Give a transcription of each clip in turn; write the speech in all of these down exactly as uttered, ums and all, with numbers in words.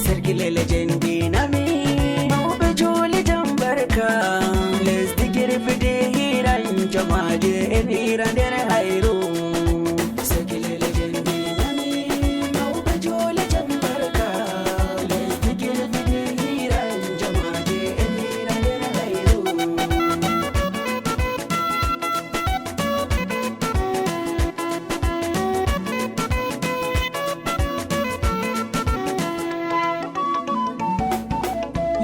Serkile legendinami, mawɓe juuli jam barka. Lesdi girfidi hiran jamaaje en hira nder hayru. Serkile legendinami, mawɓe juuli jam barka. Lesdi girfidi hiran jamaaje en hira nder hayru.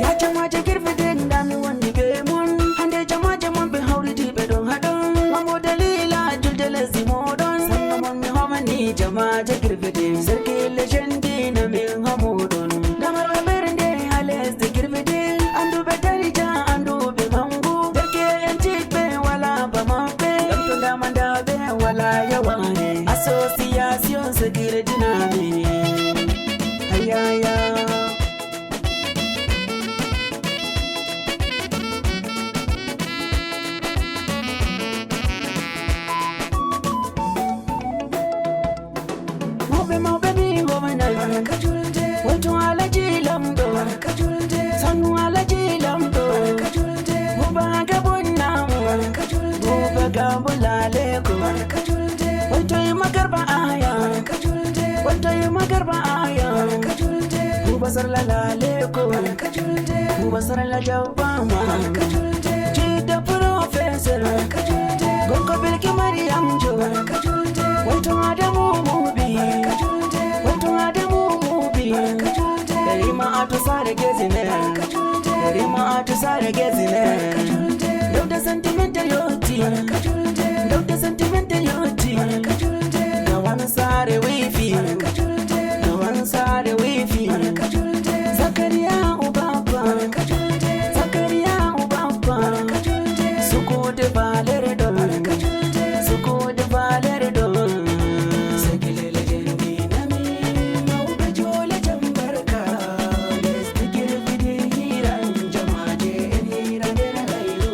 Ya jamaaje girfidi, nda mi wondi be mon. Hande jamaaje mon ɓe hawriti ɓe ɗon haɗon. Wamo dalila julde lesdi moɗon. Sanno mon mi homani jamaaje girfidi. Serkile legendinami hamuɗon. Damar ɓe ɓernde ha lesdi girfidi. Anduɓe darija, anduɓe mangu. Derke'en jiɗɓe wala ba maɓɓe. Ngam to ndama nda ɓe wala yaware. Association Serkile legendinami. Hayaya. Mawɓe mawɓe mi homanan. Barka julde. Wonto Alaji Lamɗo. Barka julde. Sannu Alaji Lamɗo. Barka julde. Buba Gabon namu. Barka julde. Buba Gambo Laleko. Barka julde. Wonto Yuma Garba Aya. Barka julde. Wonto Yuma Garba Aya. Barka julde. Buba Sarla Laleko. Barka julde. Buba Sarla Jaw Bama. Barka julde. Jidda Professor. Barka julde. Gorko Bilki Mariam Jo. Barka julde. Wonto Adamu Mubi. Barka julde. Wonto Adamu Mubi. Barka julde. Rima Atu Sare Gezine. Barka julde. Rima Atu Sare Gezine. Barka julde. Dawda Sentimental Yoti. Barka julde. Dawda Sentimental Yoti. Barka julde. Gawan Sare Wifi. Barka julde. Gawan Sare Wifi. Barka julde. Zakariya Ubaba. Barka julde. Zakariya Ubaba. Barka julde. Sukude Valerdo. Barka julde. Sukude Valerdo. Sagile legendinami, mawɓe juule jam barka. Lesdi girfidi hiran jamaaje en hira nder hayru.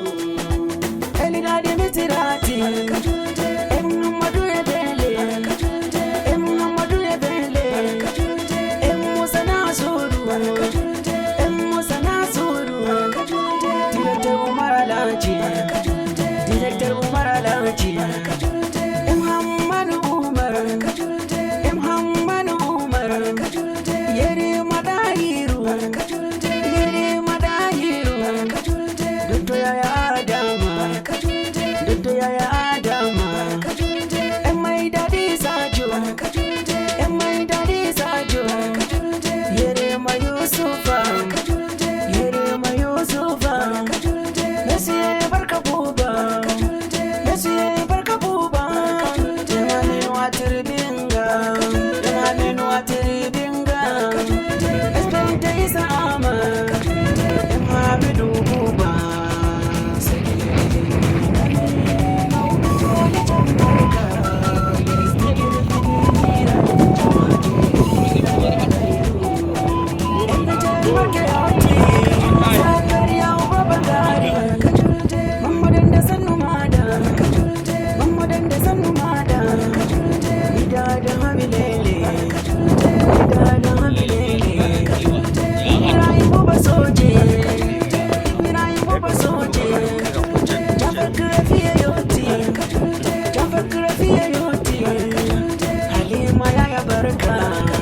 Elinaade Misirati. Barka julde. E Muhammadu Ebele. Barka julde. E Muhammadu Ebele. Barka julde. E Musa Nasuru. Barka julde. E Musa Nasuru. Barka julde. Directeur Umar Alhaji. Barka julde. Directeur Umar Alhaji. Barka julde. E Muhammadu Umar. Barka julde. E Muhammadu Umar. Barka julde. Yerima Dahiru. Barka julde. Yerima Dahiru. Barka julde. Dotto Yaya Adama. Barka julde. Dotto Yaya Adama. Barka julde. E Maida Di Sajo. Barka julde. E Maida Di Sajo. Barka julde. Yerima Yusufa. Barka julde. Yerima Yusufa. Barka julde. Monsieur Barka Buba. Barka julde. Monsieur Barka Buba. Barka julde. Emmanuel Watiri Binga. Barka julde. Emmanuel Watiri Binga. Barka julde. Inspector Isa Ama. Barka julde. Hamidu Buba. Ibrahim Buba Soje, Ibrahim Buba Soje, Jafar Karafiya Yoti, Jafar Karafiya Yoti, Halima Yaya Barka.